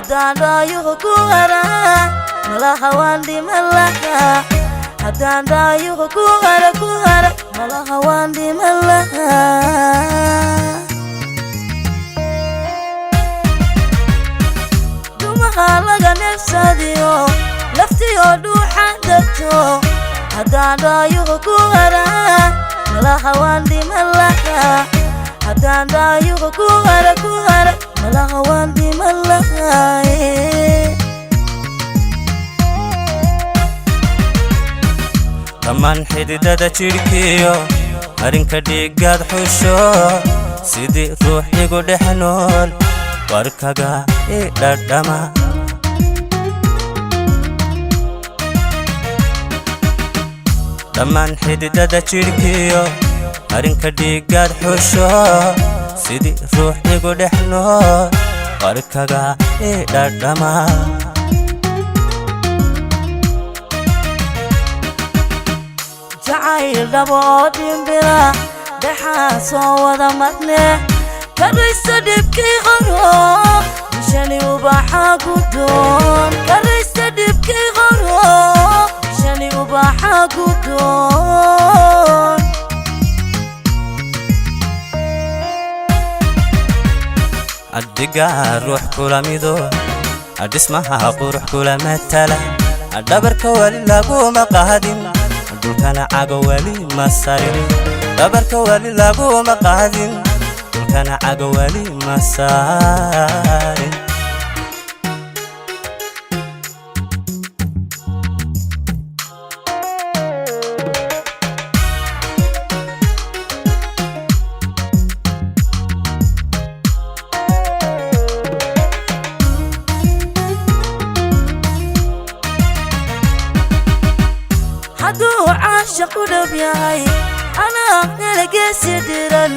Haddaan dhaayuhu ku arag, malaha waan dhiman lahaa. Haddaan dhaayuhu ku arag, ku arag, malaha waan dhiman lahaa. Dumaha laga neefsadiyo laftiyoo dhuuxa degto. Haddaan dhaayuhu ku arag, malaha waan dhiman lahaa. Haddaan dhaayuhu ku arag, ku arag, malaha waan dhiman lahaa. Dhammaan xididada jidhkiyo marinka dhiiggaad xusho, sidii ruux igu dhex nool warkaga i dhadhama. Dhammaan xididada jidhkiyo marinka dhiiggaad xusho, sidii ruux igu dhex nool warkaga i dhadhama. Jacayl dhabo oo dhimbila dhexaa soo wada marne, karaysta dhibkii qoro, bishani ubaxa gudoon. Karaysta dhibkii qoro, bishani ubaxa gudoon. Addigaa ruux kula mido, dhismaha qurux kula matala, dhabarka weli laguma qaadin, dhulkana cago weli ma sarin. Dhabarka weli laguma qaadin, dhulkana cago weli ma sarin. Hadduu caashaq u dhow yahay, anaa helageesi dhiran,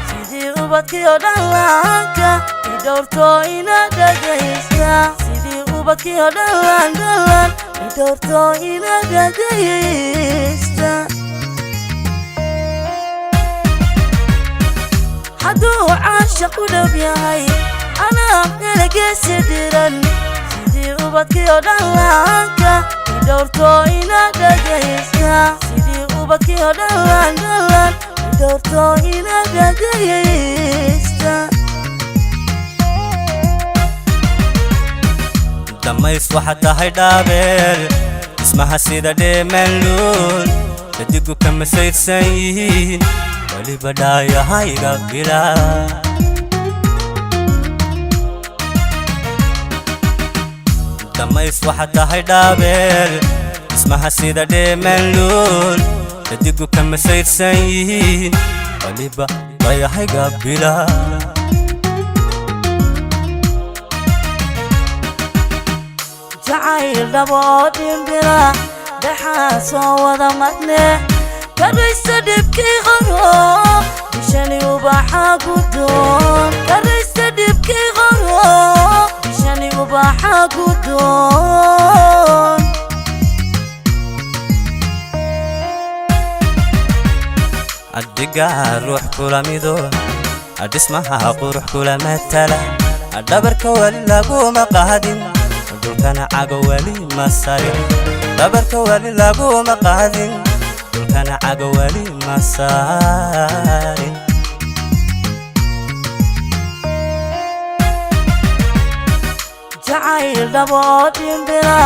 sidii ubadkii oo dhallaanka i dhowrto ina dhagaysta. Sidii ubadkii oo dhallaan dhallaan i dhowrto ina dhagaysta. Hadduu caashaq u dhow yahay, anaa helageesi dhiran, sidii ubadkii oo dhallaanka i dhowrto ina dhagaysta. Sidii ubadkii oo dhallaan dhallaan i dhowrto ina dhagaysta. Dhammays waxaad tahay dhaabeel, dhismaha sida dheemanluul, dadigu kama saydhsan yihiin, weliba dhaayahayga bilaa. Dhammays waxaad tahay dhaabeel, dhismaha sida dheemanluul, dadigu kama saydhsan yihiin, weliba dhayahayga bilaa. Jacayl dhabo oo dhimbila dhexaa soo wada marne, karaysta dhibkii qoro, bishani ubaxa gudoon. Karaysta dhibkii qoro, bishani ubaxa gudoon. Addigaa ruux kula mido, dhismaha qurux kula matala, dhabarka weli laguma qaadin, dhulkana cago weli ma sarin. Dhabarka weli laguma qaadin, dhulkana cago weli ma sarin. Jacayl dhabo oo dhimbila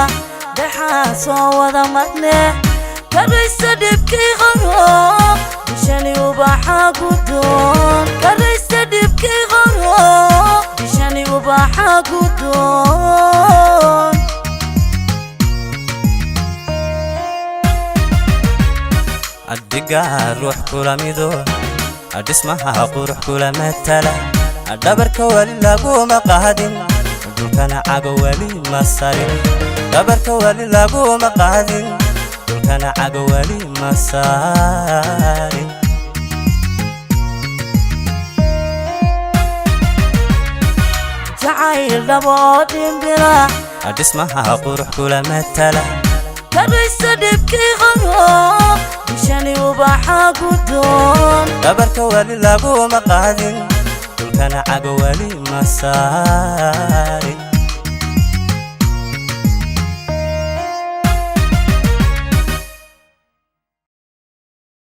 dhexaa soo wada marne, karaysta dhibkii qoro, bishani ubaxa gudoon. Karaysta dhibkii qoro, bishani ubaxa gudoon. Addigaa ruux kula mido, dhismaha qurux kula matala, dhabarka weli laguma qaadin, dhulkana cago weli ma sarin. Dhabarka weli laguma qaadin, dhulkana cago weli ma sarin. Jacayl dhabo oo dhimbila dhismaha qurux kula matala, karaysta dhibkii qoro, bishani ubaxa gudoon. Dhabarka weli laguma qaadin, dhulkana cago weli ma saarin.